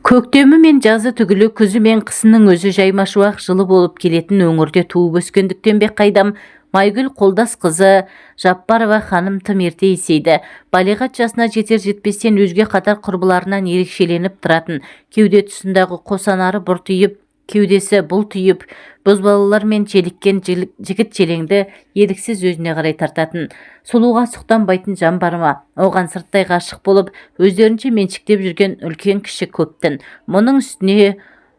Көктемі мен жазы түгілі, күзі мен қысының өзі жаймашуақ жылы болып келетін өңірде туып өскендіктен бе, қайдам, Майгүл Қолдас қызы Жаппарова ханым тым ерте есейді. Балиғат жасына жетер-жетпестен өзге қатар құрбыларынан ерекшеленіп тұратын. Кеуде тұсындағы қос анары бұртиып, кеудесі бұлтиып, бозбалалар мен желіккен жігіт-желеңді еріксіз өзіне қарай тартатын. Сұлуға сұқтанбайтын жан бар ма? Оған сырттай ғашық болып, өздерінше меншіктеп жүрген үлкен-кіші көп-тін. Мұның үстіне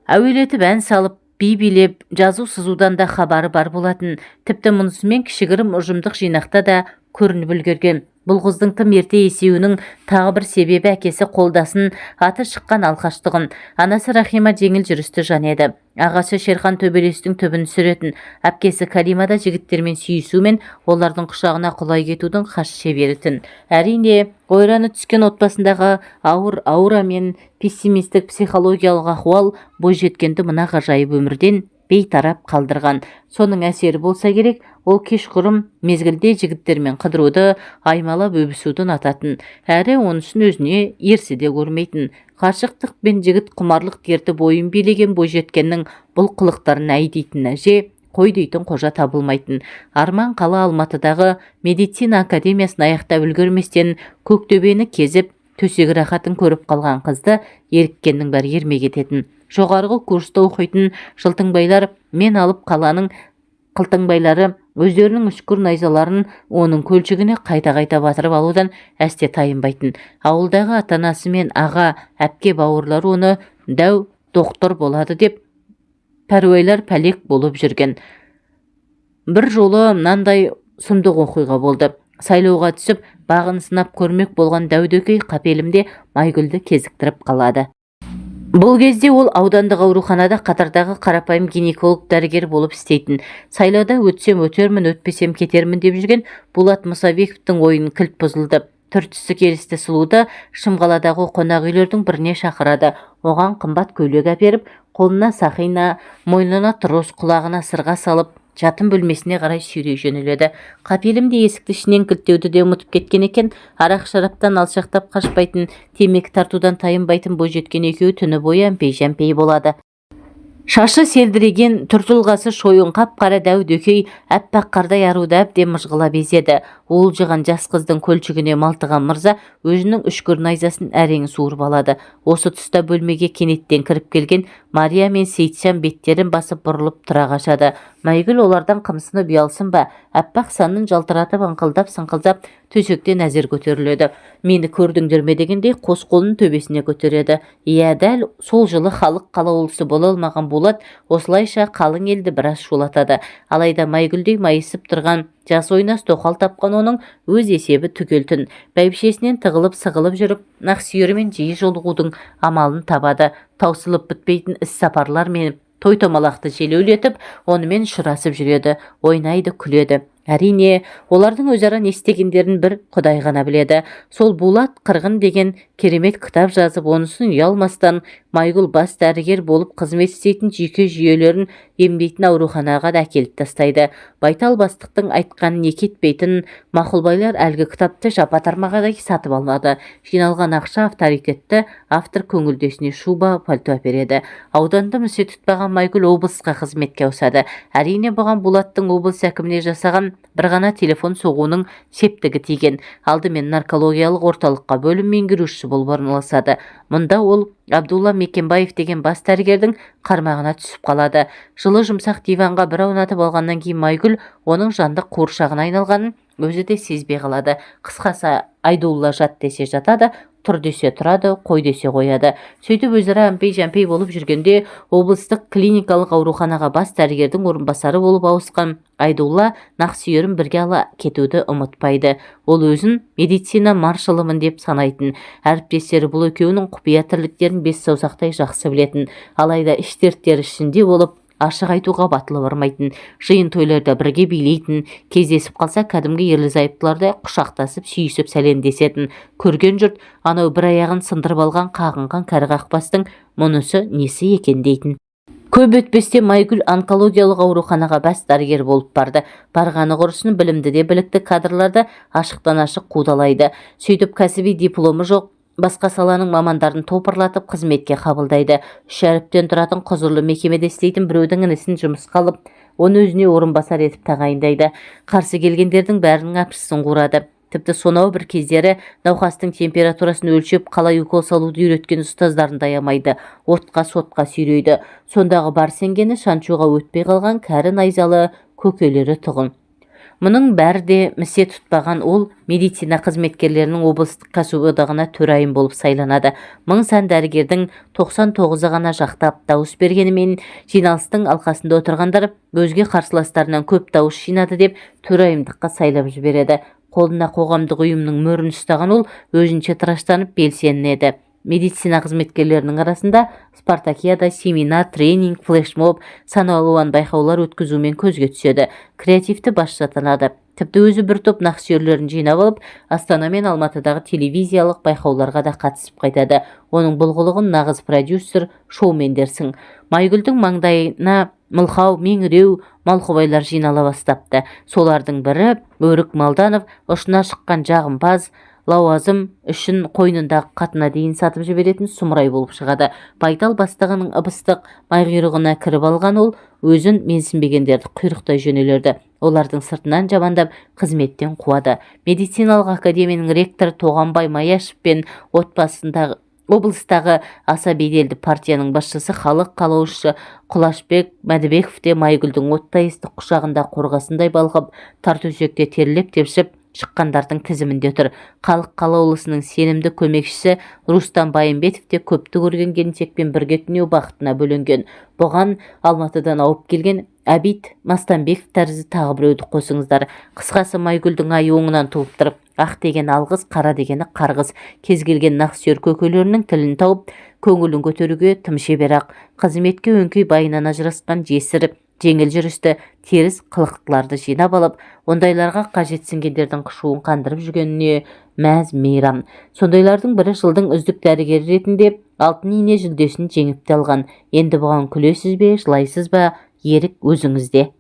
әуелетіп ән салып, би билеп, жазу-сызудан да хабары бар болатын. Тіпті мұнысымен кішігірім ұжымдық жинақта да көрініп үлгерген. Бұл қыздың тым ерте есеюінің тағы бір себебі әкесі Қолдасын аты шыққан алқаш тұғын. Анасы Рахима жеңіл жүрісті жан еді. Ағасы Шерхан төбелестің түбін түсіретін. Әпкесі Калима да жігіттермен сүйісу мен олардың құшағына құлай кетудің хас шебері-тін. Әрине, ойраны түскен отбасындағы ауыр аура мен пессимистік психологиялық ахуал бойжеткенді мына ғажайып өмірден бейтарап қалдырған. Соның әсері болса керек, ол кешқұрым мезгілде жігіттермен қыдыруды, аймалап өбісуді ұнататын. Әрі онысын өзіне ерсі де көрмейтін. Ғашықтық пен жігіт құмарлық дерті бойын билеген бойжеткеннің бұл қылықтарын әй дейтін әже, қой дейтін қожа табылмайтын. Арман қала Алматыдағы медицина академиясын аяқтап үлгерместен Көктөбені кезіп, төсек рахатын көріп қалған қызды еріккеннің бәрі ермек ететін. Жоғарғы курста оқитын Жылтыңбайлар мен алып қаланың Қылтыңбайлары өздерінің үшкір найзаларын оның көлшігіне қайта-қайта батырып алудан әсте тайынбайтын. Ауылдағы ата-анасы мен аға, әпке, бауырлары оны дәу доқтыр болады деп пәруайлар пәлек болып жүрген. Бір жолы мынандай сұмдық оқиға болды. Сайлауға түсіп, бағын сынап көрмек болған Дәудөкей қапелімде Майгүлді кезіктіріп қалады. Бұл кезде ол аудандық ауруханада қатардағы қарапайым гинеколог дәрігер болып істейтін. Сайлауда өтсем өтермін, өтпесем кетермін деп жүрген Булат Мұсабековтің ойын кілт бұзылды. Түр-түсі келісті сұлуды Шымқаладағы қонақ үйлердің біріне шақырады. Оған қымбат көйлек әперіп, қолына сақина, мойнына трос, құлағына сырға салып, жатын бөлмесіне қарай сүйрей жөнеледі. Қапелімде есікті ішінен кілттеуді де ұмытып кеткен екен. Арақ-шараптан алшақтап қашпайтын, темекі тартудан тайынбайтын бойжеткен екеуі түні бойы әмпей-жәмпей болады. Шашы селдіреген, түр-тұлғасы шойын қап-қара Дәудөкей аппақ қардай аруды әбден мыжғылап езеді. Уылжыған жас қыздың көлшігіне малтыған мырза өзінің үшкір найзасын әрең суырып алады. Осы тұста бөлмеге кенеттен кіріп келген Мария мен Сейтжан беттерін басып, бұрылып тұра қашады. Майгүл олардан қымсынып ұялсын ба, аппақ санын жалтыратып, ыңқылдап-сыңқылдап төсектен әзер көтеріледі. Мені көрдіңдер ме дегендей қос қолын төбесіне көтереді. Иә, дәл сол жылы халық қалаулысы бола алмаған Болат осылайша қалың елді біраз шулатады. Алайда Майгүлдей майысып тұрған жас ойнас тоқал тапқан оның өз есебі түгел-тін. Бәйбішесінен тығылып-сығылып жүріп, нақсүйерімен жиі жолығудың амалын табады. Таусылып бітпейтін іс-сапарлар мен той-томалақты желеулетіп, онымен ұшырасып жүреді, ойнайды, күледі. Әрине, олардың өзара не істегендерін бір Құдай ғана біледі. Сол Булат «Қырғын» деген керемет кітап жазып, онысын ұялмастан Майгүл бас дәрігер болып қызмет істейтін жүйке жүйелерін емдейтін ауруханаға да әкеліп тастайды. Байтал бастықтың айтқанын екі етпейтін Мақұлбайлар әлгі кітапты жапа тармағадай сатып алады. Жиналған ақша авторитетті автор көңілдесіне шуба, пальто әпереді. Ауданды місе тұтпаған Майгүл облысқа қызметке ауысады. Әрине, бұған Булаттың облыс әкіміне жасаған бір ғана телефон соғуының септігі тиген. Алдымен наркологиялық орталыққа бөлім меңгерушісі болып орналасады. Мұнда ол Абдулла Мекенбаев деген бас дәрігердің қармағына түсіп қалады. Жылы жұмсақ диванға бір аунатып алғаннан кейін Майгүл оның жанды қуыршағына айналғанын өзі де сезбей қалады. Қысқасы, Айдулла жат десе жатады, тұр десе тұрады, қой десе қояды. Сөйтіп өзара әмпей-жәмпей болып жүргенде облыстық клиникалық ауруханаға бас дәрігердің орынбасары болып ауысқан Айдулла нақсүйерін бірге ала кетуді ұмытпайды. Ол өзін медицина маршалымын деп санайтын. Әріптестері бұл екеуінің құпия тірліктерін бес саусақтай жақсы білетін. Алайда іш дерттері ішінде болып, ашық айтуға батылы бармайтын. Жиын тойларда бірге билейтін, кездесіп қалса, кәдімгі ерлі-зайыптылардай құшақтасып, сүйісіп сәлемдесетін. Көрген жұрт анау бір аяғын сындырып алған қағынған кәрі қақбастың мұнысы несі екен дейтін. Көп өтпестен Майгүл онкологиялық ауруханаға бас дәрігер болып барды. Барғаны құрысын, білімді де білікті кадрларды ашықтан ашық қудалайды. Сөйтіп, кәсіби дипломы жоқ Басқа саланың мамандарын топырлатып қызметке қабылдайды. Үш әріптен тұратын құзырлы мекемеде істейтін біреудің інісін жұмысқа алып, оны өзіне орынбасар етіп тағайындайды. Қарсы келгендердің бәрінің апшысын қуырады. Тіпті сонау бір кездері науқастың температурасын өлшеп, қалай укол салуды үйреткен ұстаздарын да аямайды, отқа сотқа сүйрейді. Сондағы бар сенгені шаншуға өтпей қалған кәрі найзалы көкелері тұғын. Мұның бәрі де місе тұтпаған ол медицина қызметкерлерінің облыстық кәсіподағына төрайым болып сайланады. Мың сан дәрігердің 99-ы ғана жақтап дауыс бергенімен, жиналыстың алқасында отырғандар өзге қарсыластарынан көп дауыс жинады деп төрайымдыққа сайлап жібереді. Қолына қоғамдық ұйымның мөрін ұстаған ол өзінше тыраштанып белсенеді. Медицина қызметкерлерінің арасында спартакиада, семинар, тренинг, флешмоб, сан алуан байқаулар өткізумен көзге түседі. Креативті басшы атанады. Тіпті өзі бір топ нақсүйерлерін жинап алып, Астана мен Алматыдағы телевизиялық байқауларға да қатысып қайтады. Оның бұл қылығын нағыз продюсер, шоумен дерсің. Майгүлдің маңдайына мылқау, меңіреу малқұбайлар жинала бастапты. Солардың бірі Өрік Малданов ұшына шыққан жағымпаз, лауазым үшін қойнындағы қатынына дейін сатып жіберетін сұмырай болып шығады. Байтал бастығының ып-ыстық майқұйрығына кіріп алған ол өзін менсінбегендерді құйрықтай жөнелерді. Олардың сыртынан жамандап, қызметтен қуады. Медициналық академияның ректоры Тоғанбай Маяшев пен отбасындағы облыстағы аса беделді партияның басшысы, халық қалаушысы Құлашбек Мәдібеков те Майгүлдің оттай ыстық құшағында қорғасындай балқып, тар төсекте терлеп-тепшіп шыққандардың тізімінде тұр. Халық қалаулысының сенімді көмекшісі Рустам Байымбетов те көпті көрген келіншекпен бірге түнеу бақытына бөленген. Бұған Алматыдан ауып келген Әбит Мастанбеков тәрізді тағы біреуді қосыңыздар. Қысқасы, Майгүлдің айы оңынан туып тұр. Ақ деген алғыс, қара дегені қарғыс. Кез келген нақсүйер көкелерінің тілін тауып, көңілін көтеруге тым шебер-ақ. Қызметке өңкей байынан ажырасқан жесір, жеңіл жүрісті, теріс қылықтыларды жинап алып, ондайларға қажетсінгендердің қышуын қандырып жүргеніне мәз мейрам. Сондайлардың бірі жылдың үздік дәрігері ретінде Алтын ине жүлдесін жеңіп те алған. Енді бұған күлесіз бе, жылайсыз ба, ерік өзіңізде.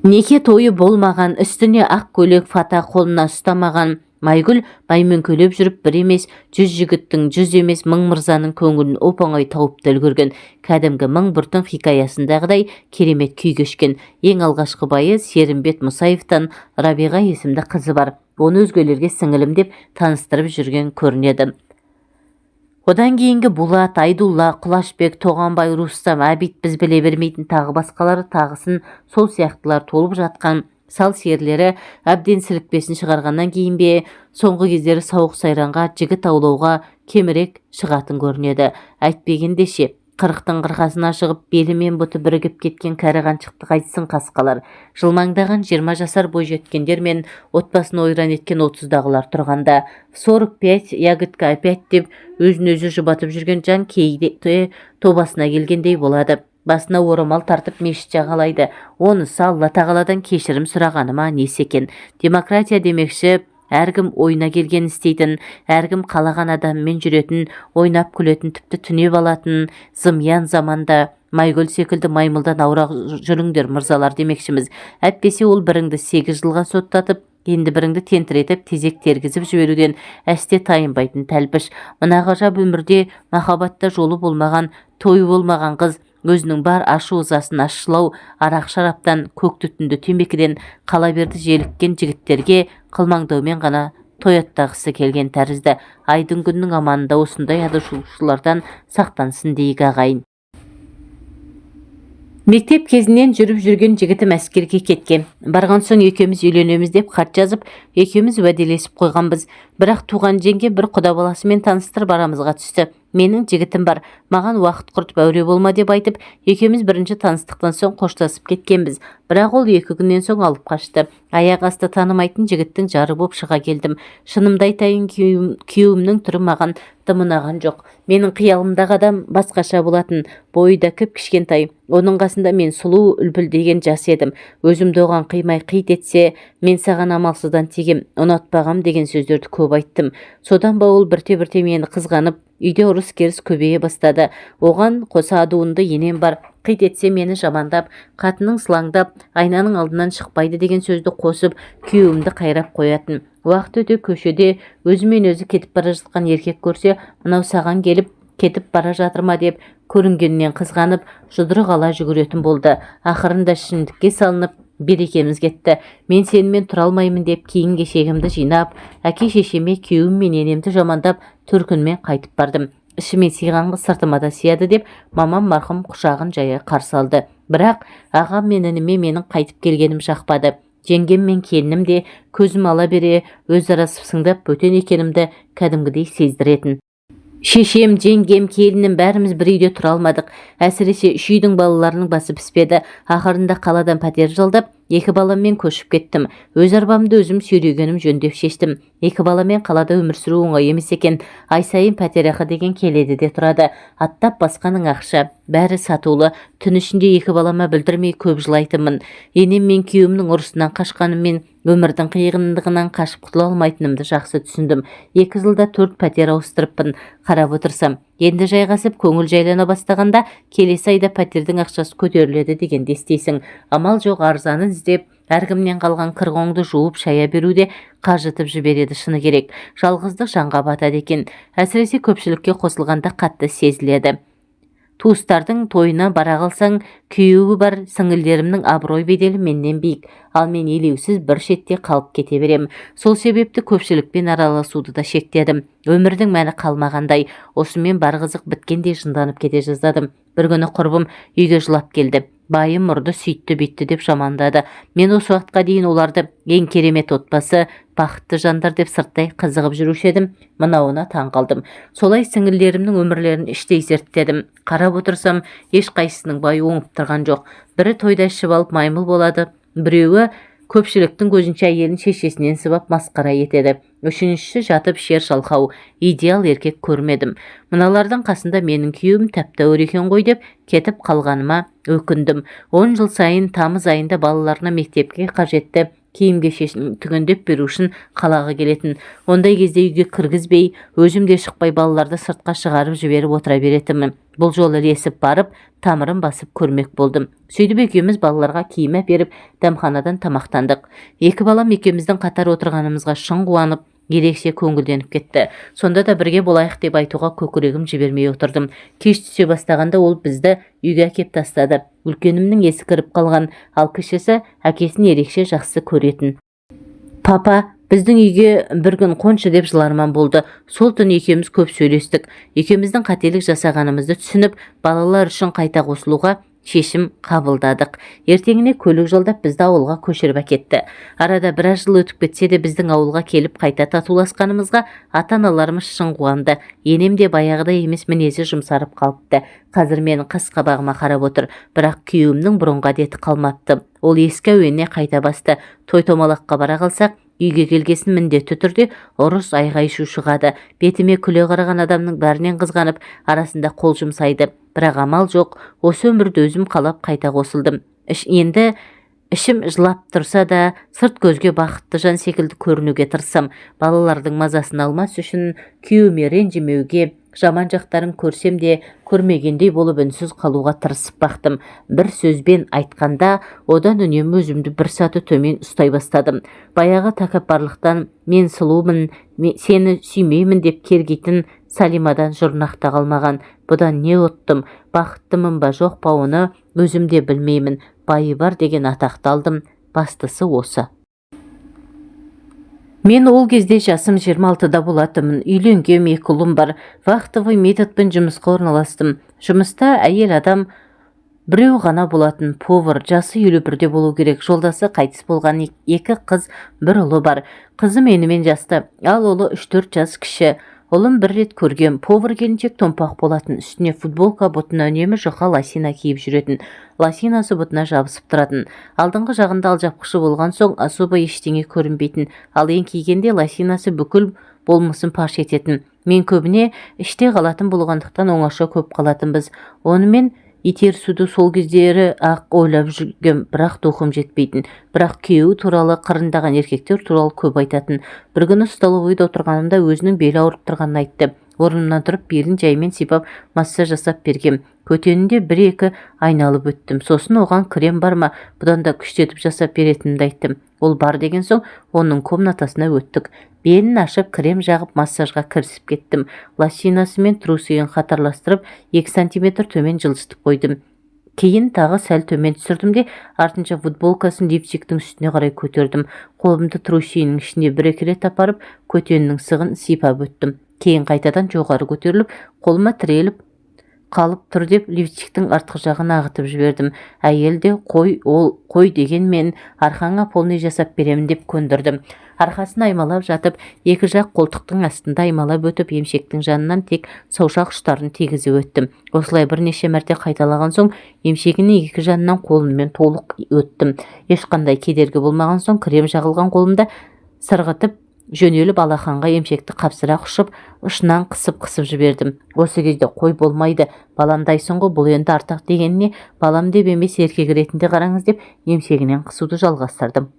Неке тойы болмаған, үстіне ақ көйлек, фата қолына ұстамаған Майгүл мәймөңкелеп жүріп бір емес 100 жігіттің, 100 емес 1000 мырзаның көңілін оп-оңай тауып та үлгерген. Кәдімгі Мың бір түн хикаясындағыдай керемет күй кешкен. Ең алғашқы байы Серімбет Мұсаевтан Рабиға есімді қызы бар. Оны өзгелерге сіңілім деп таныстырып жүрген көрінеді. Одан кейінгі Булат, Айдулла, Құлашбек, Тоғанбай, Рустам, Әбит, біз біле бермейтін тағы басқалары, тағысын сол сияқтылар толып жатқан сал серілері әбден сілікпесін шығарғаннан кейін бе, соңғы кездері сауық сайранға, жігіт аулауға кемірек шығатын көрінеді. Әйтпегенде ше, қырықтың қырқасына шығып, белі мен бұты бірігіп кеткен кәрі қаншықты қайтсын қасқалар? Жылмаңдаған 20 жасар бойжеткендер мен отбасын ойран еткен 30-дағылар тұрғанда, 45 ягодка опять деп өзін өзі жұбатып жүрген жан кейде тобасына келгендей болады. Басына орамал тартып, мешіт жағалайды. Онысы Алла тағаладан кешірім сұрағаны ма, несі екен? Демократия демекші, әркім ойына келгенін істейтін, әркім қалаған адамымен жүретін, ойнап күлетін, тіпті түнеп алатын зымиян заманда Майгүл секілді маймылдан аулақ жүріңдер, мырзалар, демекшіміз. Әйтпесе ол біріңді 8 жылға соттатып, енді біріңді тентіретіп, тезек тергізіп жіберуден әсте тайынбайтын тәлпіш. Мына ғажап өмірде махаббатта жолы болмаған, тойы болмаған қыз өзінің бар ашу ызасын ащылау арақ шараптан, көк түтінді темекіден, қала берді желіккен жігіттерге қылмаңдаумен ғана тояттағысы келген тәрізді. Айдың күннің аманында осындай адасушылардан сақтансын дейік, ағайын. Мектеп кезінен жүріп жүрген жігітім әскерге кеткен. Барған соң екеуміз үйленеміз деп хат жазып, екеуміз уәделесіп қойғанбыз. Бірақ туған жеңге бір құда баласымен таныстырып, арамызға түсті. Менің жігітім бар, маған уақыт құртып әуре болма деп айтып, екеуміз бірінші таныстықтан соң қоштасып кеткенбіз. Бірақ ол 2 күннен соң алып қашты. Аяқ асты танымайтын жігіттің жары боп шыға келдім. Шынымды айтайын, күйеуімнің түрі маған тым ұнаған жоқ. Менің қиялымдағы адам басқаша болатын. Бойы да кіп-кішкентай. Оның қасында мен сұлу үлпілдеген жас едім. Өзімді оған қимай, қит етсе, мен саған амалсыздан тигем, ұнатпағам деген сөздерді көп айттым. Содан ба, ол бірте-бірте мені қызғанып, үйде ұрыс-керіс көбейе бастады. Оған қоса адуынды енем бар. Қит етсе мені жамандап, қатының сылаңдап, айнаның алдынан шықпайды деген сөзді қосып, күйеуімді қайрап қоятын. Уақыт өте көшеде өзімен өзі кетіп бара жатқан еркек көрсе, мынау саған келіп кетіп бара жатыр ма деп көрінгеннен қызғанып, жұдырық ала жүгіретін болды. Ақырында ішімдікке салынып, берекеміз кетті. Мен сенімен тұра алмаймын деп киім-кешегімді жинап, әке-шешеме, күйеуім мен енемді жамандап, төркініме қайтып бардым. Ішіме сыйған қыз сыртыма да сияды деп мамам марқұм құшағын жая қарсы алды. Бірақ ағам мен ініме менің қайтып келгенім жақпады. Жеңгем мен келінім де көзім ала бере өзара сыпсыңдап, бөтен екенімді кәдімгідей сездіретін. Шешем, жеңгем, келінім, бәріміз бір үйде тұра алмадық. Әсіресе үш үйдің балаларының басы піспеді. Ақырында қаладан пәтер жалдап, екі баламмен көшіп кеттім. Өз арбамды өзім сүйрегенім жөн деп шештім. Екі баламен қалада өмір сүру оңай емес екен. Ай сайын пәтерақы деген келеді де тұрады. Аттап басқаның ақша, бәрі сатулы. Түн ішінде екі балама білдірмей көп жылайтынмын. Енем мен күйеуімнің ұрысынан қашқаныммен, өмірдің қиындығынан қашып құтыла алмайтынымды жақсы түсіндім. 2 жылда төрт пәтер ауыстырыппын. Қарап отырсам, енді жайғасып, көңіл жайлана бастағанда, келесі айда пәтердің ақшасы көтеріледі дегенді естисің. Амал жоқ, арзанын іздеп, әркімнен қалған кір-қоңды жуып шая беру де қажытып жібереді. Шыны керек, жалғыздық жанға батады екен. Әсіресе көпшілікке қосылғанда қатты сезіледі. Туыстардың тойына бара қалсаң, күйеуі бар сіңілдерімнің абырой беделі менен биік, ал мен елеусіз бір шетте қалып кете берем. Сол себепті көпшілікпен араласуды да шектедім. Өмірдің мәні қалмағандай, осымен бар қызық біткендей жынданып кете жаздадым. Бір күні құрбым үйге жылап келді. Байым ұрды, сөйтті, бүйтті деп жамандады. Мен осы уақытқа дейін оларды ең керемет отбасы, бақытты жандар деп сырттай қызығып жүруші едім. Мынауына таң қалдым. Солай сіңілдерімнің өмірлерін іштей зерттедім. Қарап отырсам, ешқайсысының байы оңып тұрған жоқ. Бірі тойда ішіп алып маймыл болады, біреуі көпшіліктің көзінше әйелін шешесінен сыбап масқара етеді, үшіншісі жатып ішер жалқау. Идеал еркек көрмедім. Мыналардың қасында менің күйеуім тәп-тәуір екен ғой деп кетіп қалғаныма өкіндім. 10 жыл сайын тамыз айында балаларына мектепке қажетті киім-кешегін түгендеп беру үшін қалаға келетін. Ондай кезде үйге кіргізбей, өзім де шықпай, балаларды сыртқа шығарып жіберіп отыра беретінмін. Бұл жолы ілесіп барып, тамырын басып көрмек болдым. Сөйтіп екеуміз балаларға киім әперіп, дәмханадан тамақтандық. Екі балам екеуміздің қатар отырғанымызға шын қуанып, ерекше көңілденіп кетті. Сонда да бірге болайық деп айтуға көкірегім жібермей отырдым. Кеш түсе бастағанда ол бізді үйге әкеп тастады. Үлкенімнің есі кіріп қалған, ал кішісі әкесін ерекше жақсы көретін. Папа, біздің үйге бір күн қоншы деп жыларман болды. Сол түні екеуміз көп сөйлестік. Екеуміздің қателік жасағанымызды түсініп, балалар үшін қайта қосылуға шешім қабылдадық. Ертеңіне көлік жалдап, бізді ауылға көшіріп әкетті. Арада біраз жыл өтіп кетсе де, біздің ауылға келіп қайта татуласқанымызға ата-аналарымыз шын қуанды. Енем де баяғыдай емес, мінезі жұмсарып қалыпты. Қазір менің қас қабағыма қарап отыр. Бірақ күйеуімнің бұрынғы әдеті қалмапты. Ол ескі әуеніне қайта басты. Той томалаққа бара қалсақ, үйге келгесін міндетті түрде ұрыс, айғай шу шығады. Бетіме күле қараған адамның бәрінен қызғанып, арасында қол жұмсайды. Бірақ амал жоқ, осы өмірді өзім қалап қайта қосылдым. Енді ішім жылап тұрса да, сырт көзге бақытты жан секілді көрінуге тырысам. Балалардың мазасын алмас үшін, күйеуіме ренжімеуге, жаман жақтарын көрсем де көрмегендей болып үнсіз қалуға тырысып бақтым. Бір сөзбен айтқанда, одан үнемі өзімді бір саты төмен ұстай бастадым. Баяғы тәкаппарлықтан, мен сұлумын, сені сүймеймін деп кергейтін Салимадан жұрнақ та қалмаған. Бұдан не ұттым? Бақыттымын ба, жоқ па, оны өзім де білмеймін. Байы бар деген атақты алдым, бастысы осы. Мен ол кезде жасым 26-да болатынмын. Үйленгем, екі ұлым бар. Вахтовый методпен жұмысқа орналастым. Жұмыста әйел адам біреу ғана болатын, повар, жасы 51-де болу керек. Жолдасы қайтыс болған, екі қыз, бір ұлы бар. Қызы менімен жасты, ал ұлы 3-4 жас кіші. Ұлым бір рет көргем. Повар келіншек томпақ болатын. Үстіне футболка, бұтына үнемі жұқа лосина киіп жүретін. Лосинасы бұтына жабысып тұратын. Алдыңғы жағында алжапқышы болған соң, особо ештеңе көрінбейтін. Ал еңкейгенде лосинасы бүкіл болмысын паш ететін. Мен көбіне іште қалатын болғандықтан, оңаша көп қалатынбыз. Онымен итерісуді сол кездері ақ ойлап жүргем, бірақ духым жетпейтін. Бірақ күйеуі туралы, қырындаған еркектер туралы көп айтатын. Бір күні столовойда отырғанымда өзінің белі ауырып тұрғанын айтты. Орнымнан тұрып, белін жаймен сипап, массаж жасап бергем. Көтенінде бір-екі айналып өттім. Сосын оған крем бар ма, бұдан да күштетіп жасап беретінімді айттым. Ол бар деген соң, оның комнатасына өттік. Белін ашып, крем жағып, массажға кірісіп кеттім. Лосинасы мен трусигін қатарластырып, 2 сантиметр төмен жылжытып қойдым. Кейін тағы сәл төмен түсірдім де, артынша футболкасын лифчиктің үстіне қарай көтердім. Қолымды трусиінің ішіне бір-екі рет апарып, көтенінің сығын сипап өттім. Кейін қайтадан жоғары көтеріліп, қолыма тіреліп қалып тұр деп, лифчиктің артқы жағын ағытып жібердім. Әйел де қой, ол қой дегенмен, арқаңа полный жасап беремін деп көндірдім. Арқасын аймалап жатып, екі жақ қолтықтың астында аймалап өтіп, емшектің жанынан тек саусақ ұштарын тигізіп өттім. Осылай бірнеше мәрте қайталаған соң, емшегінің екі жанынан қолыммен толық өттім. Ешқандай кедергі болмаған соң, крем жағылған қолымда сырғытып жөнеліп, алақанға емшекті қапсыра құшып, ұшынан қысып-қысып жібердім. Осы кезде қой, болмайды, баламдайсың ғой, бұл енді артық дегеніне, балам деп емес, еркек ретінде қараңыз деп, емшегінен қысуды жалғастырдым.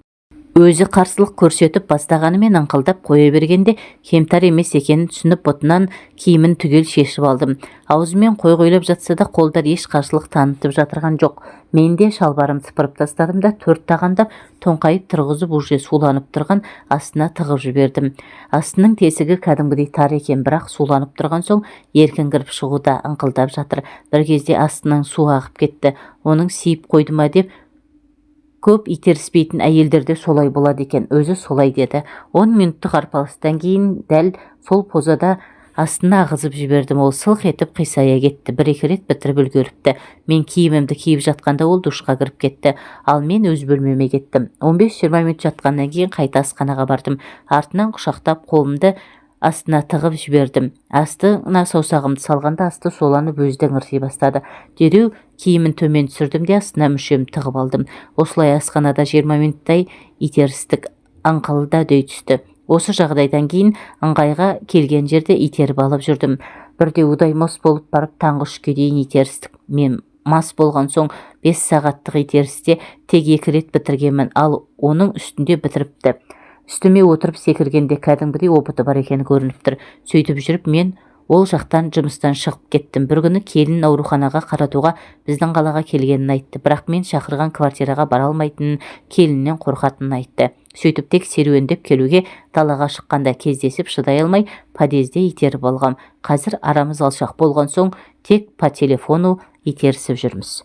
Өзі қарсылық көрсетіп бастағанымен, ыңқылдап қоя бергенде, кемтар емес екенін түсініп, бұтынан киімін түгел шешіп алдым. Аузымен қой қойлап жатса да, қолдар еш қарсылық танытып жатырған жоқ. Мен де шалбарымды сыпырып тастадым да, төрт тағандап тоңқайып тұрғызып, уже суланып тұрған астына тығып жібердім. Астының тесігі кәдімгідей тар екен, бірақ суланып тұрған соң еркін кіріп шығуда, ыңқылдап жатыр. Бір кезде астынан су ағып кетті. Оның сиіп қойды ма деп. Көп итеріспейтін әйелдерде солай болады екен, өзі солай деді. 10 минуттық арпалыстан кейін дәл сол позада астына ағызып жібердім. Ол сылқ етіп қисая кетті. Бір-екі рет бітіріп үлгеріпті. Мен киімімді киіп жатқанда, ол душқа кіріп кетті, ал мен өз бөлмеме кеттім. 15-20 минут жатқаннан кейін қайта асханаға бардым. Артынан құшақтап, қолымды астына тығып жібердім. Астына саусағымды салғанда, асты суланып, өзі де ыңырси бастады. Дереу киімін төмен түсірдім де, астына мүшемді тығып алдым. Осылай асханада 20 минуттай итерістік. Аңқылы да үдей түсті. Осы жағдайдан кейін ыңғайға келген жерде итеріп алып жүрдім. Бірде удай мас болып барып, таңғы 3-ке дейін итерістік. Мен мас болған соң, 5 сағаттық итерісте тек екі рет бітіргенмін, ал оның үстінде бітіріпті. Үстіме отырып секіргенде, кәдімгідей опыты бар екені көрініп тұр. Сөйтіп жүріп мен ол жақтан жұмыстан шығып кеттім. Бір күні келін ауруханаға қаратуға біздің қалаға келгенін айтты, бірақ мен шақырған квартираға бара алмайтынын, келіннен қорқатынын айтты. Сөйтіп тек серуендеп келуге далаға шыққанда кездесіп, шыдай алмай подъезде итеріп алғам. Қазір арамыз алшақ болған соң, тек по телефону итерісіп жүрміз.